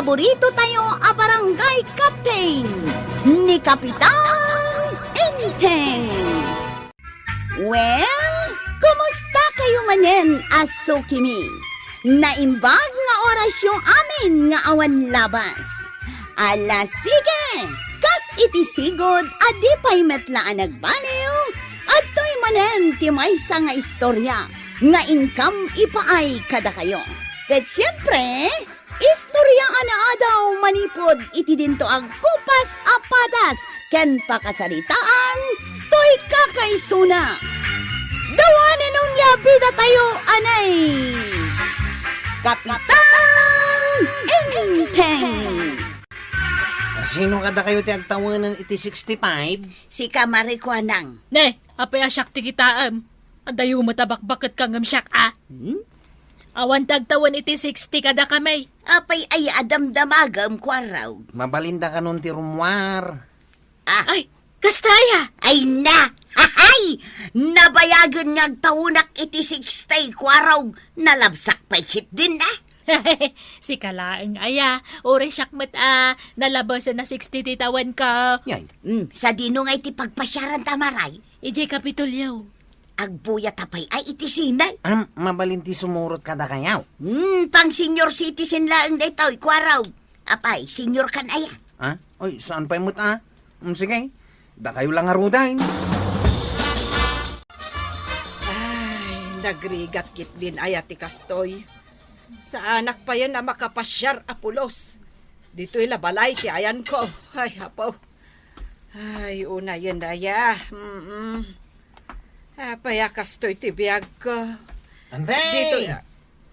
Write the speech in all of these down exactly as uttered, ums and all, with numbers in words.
paborito tayo a barangay captain, ni Kapitan Enteng. Well, kumusta kayo manen a sukimi? Naimbag nga orasyo amin nga awan labas. Ala, sige! Kas iti sigud a di pay met la a nagbaliw, adtoy manen ti maysa nga istorya nga inkam ipaay kadakayo. Ket siempre, istorya a naadaw manipud iti dinto a gupas a padas ken pakasaritaan toy kakaisuna. Dawanen unay a bida tayo, anay! Kapitan Enteng! Sino kadakayo ti agtawen iti sixty-five? Sika, Mare Kuanang. Ne, apay a siak ti kitaem? Adayo met a bakbaket ka ngem siak, a? Hmm? Awan ti agtawen iti sixty kadakami. Apay aya a damdamagem, Kuarog? Mabalinda kanon ti rummuar. Ah. Ay, kasta aya? Ay na! Hahay! Nabayagen nga agtawenak iti sixty, Kuarog. Nalabsak pay ketdin, a? Sika laeng aya, uray siak met a nalabasen a sixty ti tawenko. Yay. Hmm, sadino ngay ti pagpasiaranta, Mare? Idiay Kapitolyo. Agbuyat a pay ay iti sine? Am, mabalin ti sumurot kadakayo. Hmm, pang senior citizen laeng daytoy, Kuarog. Apay, senior kan aya? Ha? Oy, saan pay met, a? Hmm, sige. Dakayo la ngaruden. Ay, nagrigat ketdin aya ti kastoy. Saanak payen a makapasiar a pulos. Ditoy la balay ti ayanko. Ay, apo. Ay, unayen aya. Mm-mm. Apay a kastoy ti biagko? Antay! Ditoy, a,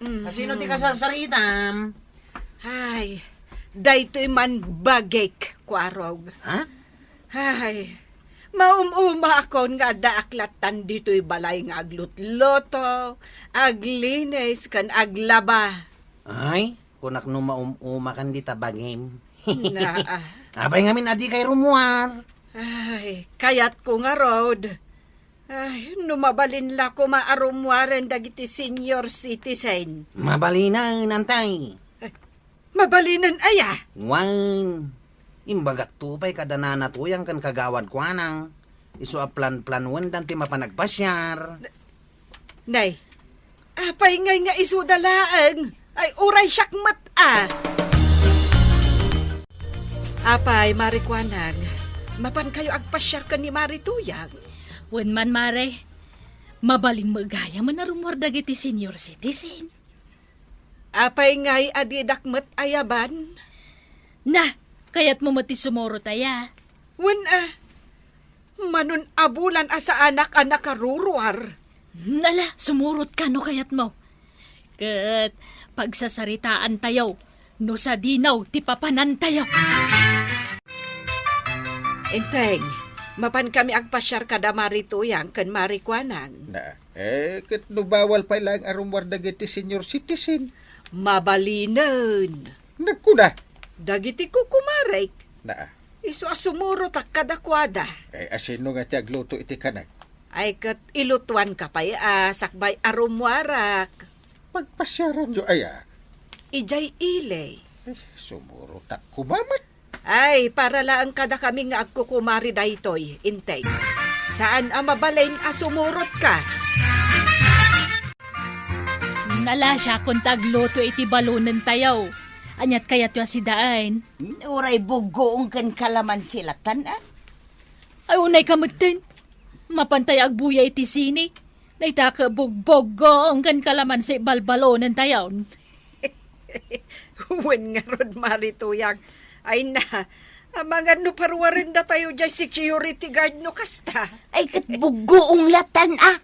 mm-hmm. Asino ti kasarsaritam? Ay, daytoy man bagik, Kuarog. Ha? Ay, maum-umaakon nga addaak lattan ditoy balay nga aglutluto, aglinis, ken aglaba. Ay, kunak no maum-umakan dita bagim. Naa. Apay ngamin a dikay rummuar? Ay, kayatko ngarud. Ay, no mabalin la koma a rummuaren dagiti senior citizen. Mabalinen, antay. Ay, mabalinen aya? Wen, imbagakto pay kada Nana Tuyang ken Kagawad Kuanang. Isu a planplanuendan ti mapan agpasiar. Nay, apay ngay nga isuda laeng? Ay, uray siak met a. Apay, Mare Kuanang, mapankayo agpasiar ken ni Mare Tuyang? Wen man, Mare. Mabalin met gayam a rummuar dagiti senior citizen. Apay ngay a didak met ayaban? Na, kayatmo met ti sumurot aya? Wen a, manon a bulan a saanak a nakaruruar. Nala, sumurotka no kayatmo. Ket pagsasaritaantayo no sadino ti papanantayo. Enteng, mapankami agpasiar kada Mare Tuyang ken Mare Kuanang. Na, eh, ket no bawal pay laeng a rummuar dagiti senior citizen? Mabalinen. Nagkuna? Dagiti kukumarek. Na. Isu a sumurotak kadakuada. Eh, asino nga ti agluto iti kanek? Ay, ket ilutuanka pay a sakbay a rummuarak. Pagpasiaranyo aya? Idiay ili. Eh, sumurotak koma met. Ay, para laeng kadakami nga agkukumare daytoy, Enteng. Saan a mabalin a sumurotka. Nala, siakon ti agluto iti balonentayo. Ania't kayatyo a sidaen? Uray buggoong ken kalamansi lattan, a? Ay, unayka metten. Mapantay agbuya iti sine. Dayta ket buggoong ken kalamansi balbalonentayon. Wen ngarud, Mare Tuyang. Ay na, amangan no paruarendatayo diay security guard no kasta. Ay, ket buggoong lattan, a?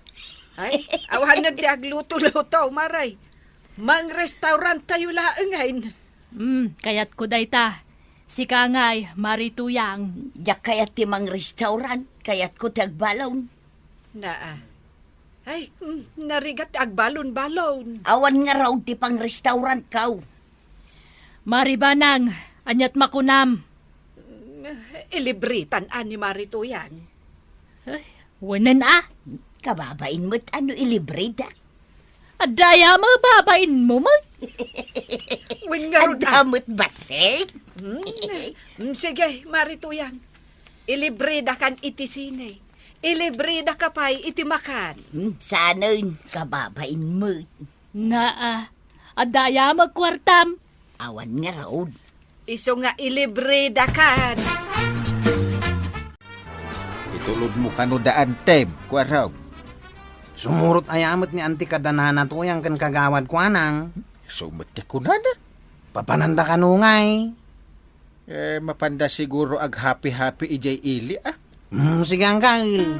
Ay, awanen ti agluto-luto, Mare. Mangrestauranttayo laengen. Hmm, kayatko dayta. Sika ngay, Mare Tuyang. Diak kayat ti mangrestaurant, kayatko ti agbalon. Naa. Ay, mm, narigat ti agbalon-balon. Awan ngarud ti pangrestaurantko. Mare Banang, ania't makunam? Mm, ilibritan a ni Mare Tuyang. Ay, wenen a. Kababain met a no ilibrida. Adda aya mababainmo met? Wen ngarud, Adda ah. met bassit? Hmm? Hmm, sige, Mari Tuyang. Ilibredakan iti sine. Ilibredaka pay iti makan. Hmm, saanen, kababain met. Naa, adda aya met kuartam? Awan ngarud. Isu nga ilibredakan. Itulodmo kano da Antem, kuarog. Sumurot aya met ni Anti kada Nana Tuyang ken Kagawad Kuanang. Isu met ti kunana. Papananda kano ngay? Eh, mapanda siguro aghapi-hapi idiay ili, ah. Hmm, sige, Angkel.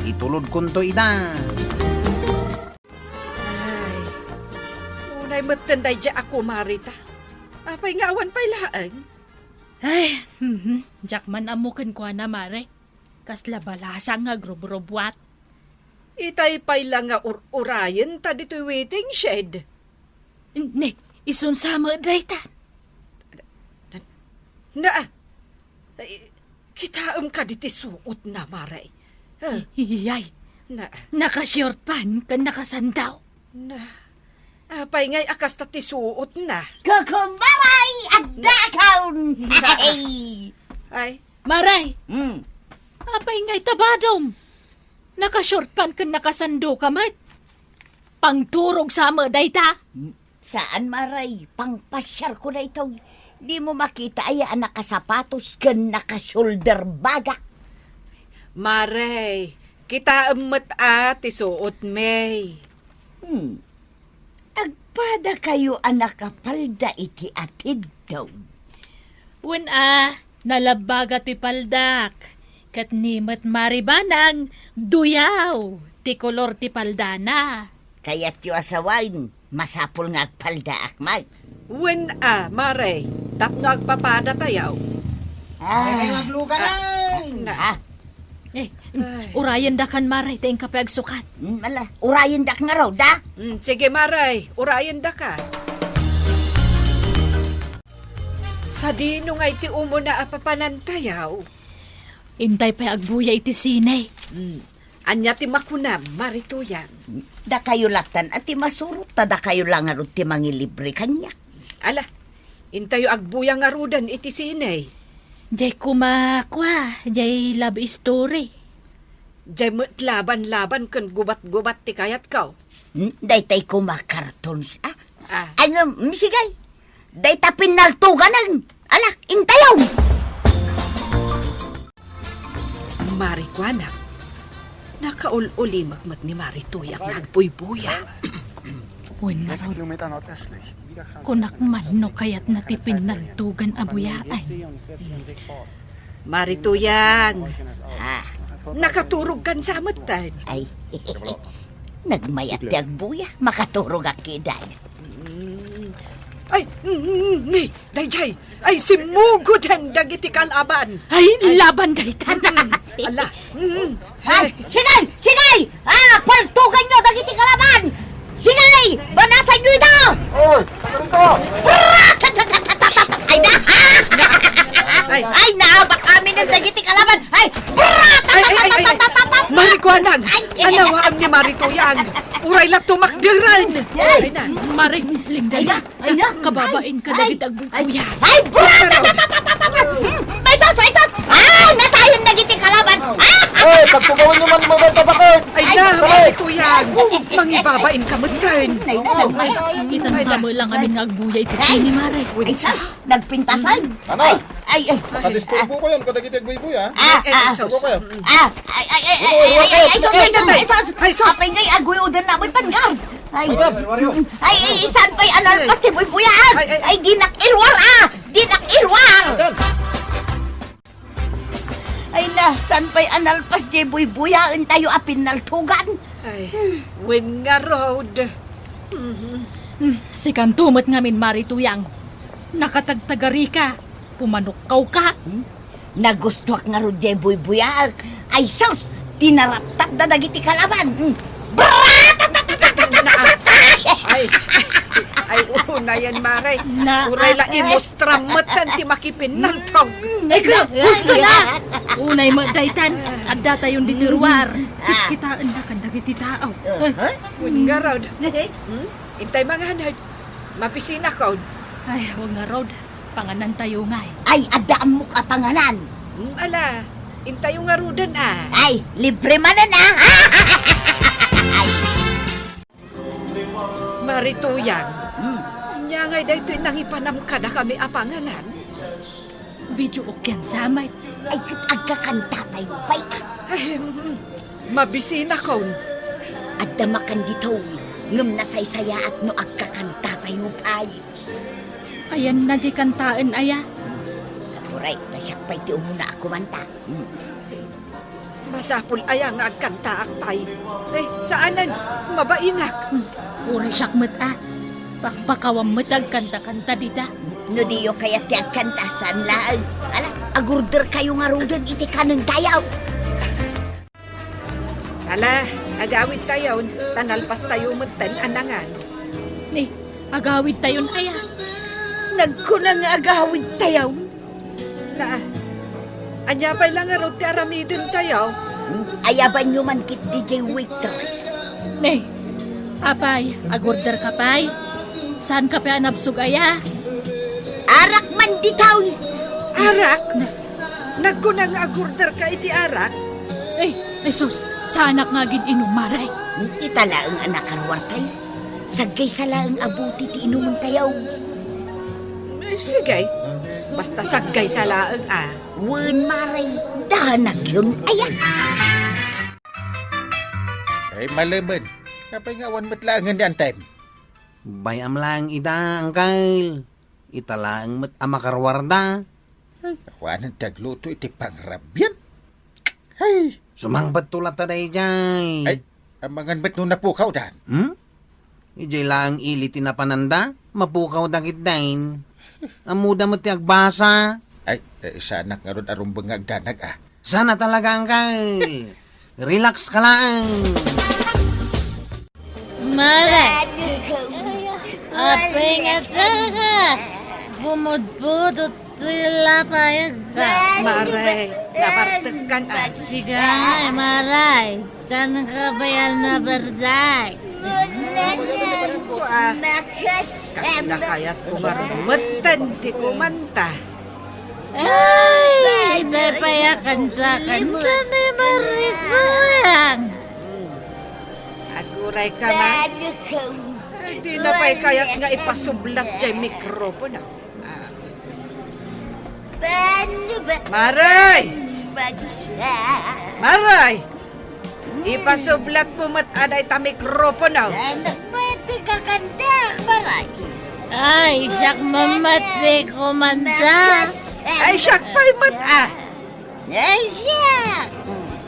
Itulodkonto ida. Ay, unay metten daydiay a kumarita. Apay nga awan pay laeng? Ay, mhm. Diak man ammo kenkuana, Mare. Kasla balasang nga agrubrubuat. Itay pay la nga ur-urayenta ditoy waiting shed. Ne, isunsa met dayta? Na, na, ay, kitaem kadi ti suotna, Mare? Ah. Iyay. Na. Naka-short pant ken naka-sandal. Na, apay ngay a kasta ti suotna? Kukumbabay! Adda akon! Na. Ay. Ay. Mare! Hmm. Apay ngay ta badom? Naka-short pant ken naka-sandal ka met. Pangturog sa met dayta? Hmm. Saan, Mare. Pangpasiarko daytoy. Dimo makita aya a nakasapatos ken naka-shoulder bag? Mare, kitaem met a ti suotmi. Hmm. Agpadakayo a nakapalda iti atiddog? Wen a, nalabbaga ti paldak. Ket ni met Mari Banang, duyaw ti kolor ti paldana. Kayatyo a sawen, masapul nga agpaldaak met. Wen a, Mare, tapno agpapadatayo. Ah. Ay, kayo aglugan, ah, ay! Na. Ah. Eh, ay. Urayendakan, Mare, ta inka pay agsukat. Mm, ala, urayendak ngarud, a? Mm, sige, Mare, urayendaka. Sadino ngay ti umuna a papanantayo? Intay pay agbuya iti sine. Mm. Ania ti makunam, Mari Tuyang? Dakayo latan a ti masurot, ta dakayo la ngarud ti mangilibre kaniak. Ala, intayo agbuya ngaruden iti sine. Jay kumakua, jay love story. Jay met laban-laban ken gubat-gubat ti kayatko. Hmm, daytay kuma cartoons, a? Ah. Ay, ngem, mm, sige. Dayta pinnaltuganen. Ala, intayo! Mari Kuana, nakaul-ulimek met ni Mari Tuyang nga agbuybuya. Wen ngarud, kunak man no kayatna ti pinnaltugan a buyaen. Mari Tuyang, ah, nakaturogkan sa metten. Ay, nagmayat ti agbuya, makaturogak kitaen. Mm. Ay, mm, mm, mm, ni, dayjay, ay, simmugoden dagiti kalaban. Ay, ay, laban dayta. Mm, ala, mm. Ay, sige, sige! Ah, paltuganyo dagiti kalaban! Sige! Banasanyo ida! Oy, ano ito? Ay, na! Ay, ay, ay, ay. Ay, naabak amin ang dagiti kalaban! Ay, brat! Ay, ay, ay, ay, ay. Mari Kuanang, ay, ay, anawaam ni Mari Tuyang. Uray la tumakderen. Ay. Ay na. Mari, lingdaya. Ay, ay, ay. Kababain ka dagiti agbuybuya. Ay, brat! Ay, sus, ay, sus! Ah, natayon dagiti kalaban! Ah! Ay, pagtugawan nyo man, mga tapakan! Ay na, Mari Tuyang. Mangibabain ka met ken. Ay, ay, ay. Itan sa mo lang amin nga agbuya iti sine, Mare. Ay, sus, nagpintasan. Ano? Ay, ay, ay. Makadisturbo ko yan, kadagiti agbuybuya. Ah, eh, eh, ah, sus. Ah, ay, ay, ay, ay, ay, ay, ay, sus, ay, sus, ay, sus. Ay, sus. Apay ngay, aguyodan na, may tanggal. Ay, ay, ay, saan pa'y analpas ti buybuya? Ay, ay, ay. Ay, dinak ilwar, ah! Dinak ilwar! Ay na, saan pa'y analpas ti buybuya? Intayo a pinnaltugan. Ay, wen ngarud. Mhm. Hmm, sikanto met ngamin, Mari Tuyang. Nakatagtagari ka. Pumanukkaw ka. Hmm? Nagustuak ngarud diay buybuyaek. Ay sus! Tinaraptatda dagiti kalaban. Hmm. Brat! Ay, ay, unayen, Mare. Na, uray la ah, eh. Imustram met ti makipinnaltog. Hmm, ika, ay, gusto na. Unay met daytan, adda tayon ditoy ruar. Ah. Kitkitaenna kan dagiti tao. Uh-huh. Ay, wen ngarud. Hmm? Intay manganad. Mabisinakon. Ay, wen ngarud. Panganantayo ngay. Ay, adda ammok a panganan. Hmm, ala, intayo ngaruden a. Ay, libre manen a. Ay. Mari Tuyang, hmm, ania ngay daytoy nangipanam kadakami a panganan? Video okay sa met. Ay, ket agkakantatayo pay a. Ay, hmm, mabisinakon. Adda makan ditoy, ngem nasaysayaat no agkakantatayo pay. Ayanna diay kantaen aya? Uray, ta siak pay ti umuna a kumanta. Hmm. Masapul aya nga agkantaak pay? Eh, saanen, mabainak. Hmm. Uray siak met a. Pakpakawam met agkanta-kanta dita. No diyo kayat ti agkanta, saan laeng. Ala, agorderkayo ngaruden iti kanentayo. Ala, agawidtayon, ta nalpastayo metten a nangan. Ni, agawidtayon aya? Nagkuna nga agawidtayon. Na, ania pay la ngarud ti aramidentayo? Ayabanyo man ketdi diay waitress. Ni, apay, agorderka pay? Saanka pay a nabsog aya? Arak man ditoy. Arak? Ni, Nagkuna nga agorderka iti arak? Ay, ay sus, saanak nga agin-inum, Mare. Ita laeng a nakaruartayo. Saggaysa laeng a bote ti inumentayo. Eh, sige. Basta saggaysa laeng a. Wen, Mare, danagyon aya. Ay, malemen. Apay nga awan met laengen ni Antem? Bay-am laeng ida, Angkel. Ita laeng met a makaruarda. Ay, awanen ti agluto iti pangrabian. Ay! Sumangpetto latta daydiay. Ay, amangan met no napukawdan. Hmm? Idiay laeng ili ti napananda, mapukawda ketdin. Ammoda met ti agbasa. Ay, eh, saanak ngarud a rumbeng nga agdanag, a. Sana talaga, Angkel. Relax ka laeng. Mare! Apay nga talaga? Pumudpudot ti lapayagka. Mare, nabartekkan, a. Siga, Mare. Saan ka ba yan nabartek? Ah, kasla kayat ko nga rumetten ti kumanta. Ay, ita pay a kanta-kanta ni Mare Tuyang. Aguray ka man. Ay, dina pay kayat nga ipasublat diay mikropono. Ah. Maray! Maray! Ipasublatmo met a dayta mikropono. Ano pwede kakanta, Maray? Ay, siak met ti kumanta. Ay, siak pay met, a. Ay, siak!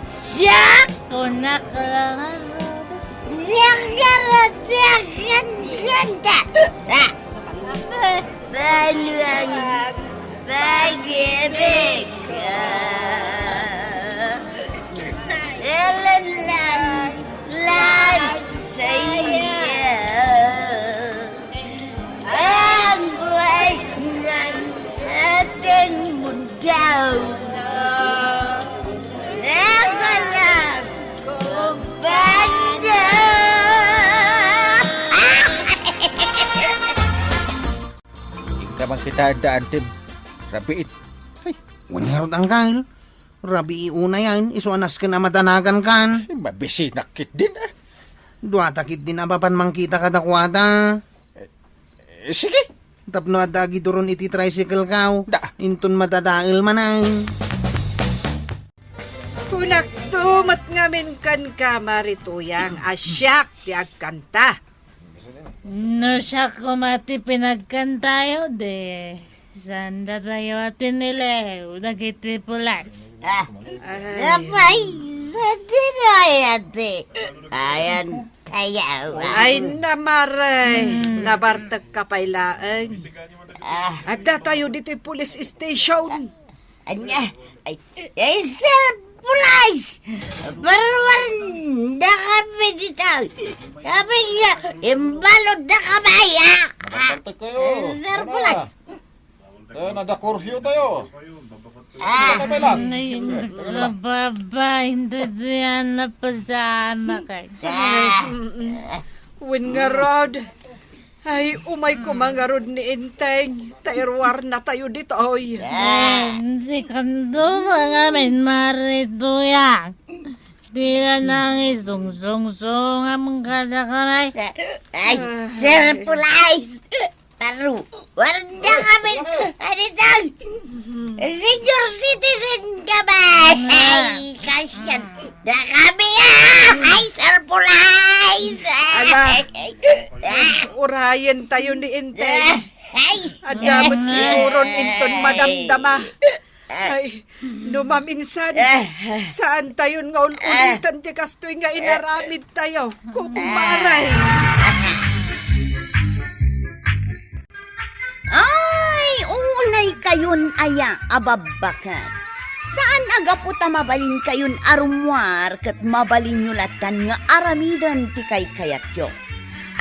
Siak! Kunak lang. Siak nga rati ang ganda! Ah! Paano ang pag-ibig ko? Ilan lang, lang sa'yo. Ang buhay ng ating mundo. Nakalap kong banda. Inka man kita adda, Antem. Rabiit. Ay. Wen ngarud, Angkel. Rabii unayen, isu a nasken a madanagan kan. Ay, mabisinak ketdin, a. Duata ketdin a mapan mangkita kadakuada. Eh, sige. Tapno adda agiduron iti tricycle kaw. Da. Inton madadael manen. Kunakto met ngamin kenka, Mari Tuyang, a siak ti agkanta. No siak koma ti pinagkantayo, di saan datayo a tinilew dagiti pulis? Ah, ay. Apay, sa dinoy ati? Ayan. Ayaw. Ay, na, Mare. Hmm. Nabartek ka pay laeng. Ah. Adda tayo ditoy police station. Anya? Ay, ay, Sir Police! Paruan da kami dito. Sabi niya, imbalod da kami, ah. Nabartek kayo. Sir Police. Tayo, nada curfew tayo. Ah. Tayo, tayo lang. Ay, baba, hindi diyan napasama ka. Ah. Wen ngarud, Ay, umay koma ngarud ni Enteng, ta iruarnatayo ditoy. Wen, sika adu ngamin, Mari Tuyang. Dika nangisungsungsungam kadakami. Ay, Sir Pulais! Pero, warda kami, ano daw? Senior citizen kami! Ay, kasyan. Dakabi, ah! Ay, Sir Pulais! Ala, urayentayo ni Enteng. Ay! Adda met siguron inton madamdama. Ay, no maminsan, saantayon nga ul-ulitan ti kastoy nga inaramidtayo. Kukumaray. Ay, unay kayon aya a babbaket. Saan a gapu ta mabalin kayon a rummuar ket mabalinyo lattan nga aramiden ti kaykayatyo.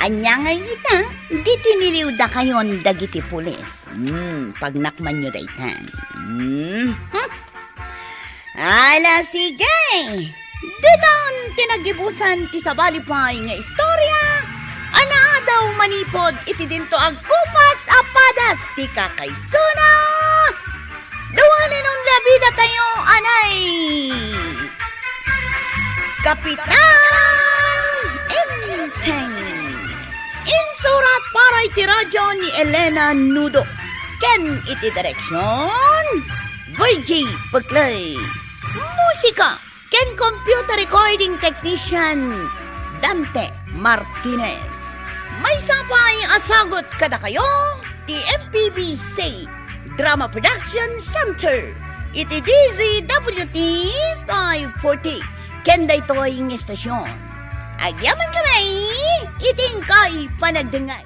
Ania ngay ita, di tiniliw dakayon dagiti pulis. Hmm, pagnakmanyo daytan. Hmm. Ala, sige! Ditan ti nagibusan ti sabali pay nga istorya a naadaw manipud iti dinto agkupas a padas ti kakaisuna. Dua ni Nonla bidatayo anay Kapitan Enteng. Insurat para iti radyo ni Elena Nudo. Ken iti direksyon, Virgie Peclay. Musika ken computer recording technician, Dante Martinez. Maysa pay a sagut kadakayo ti M P B C Drama Production Center iti D Z W T five forty. Ken daytoy nga estasyon, agyamankami iti inkay panagdengngeg.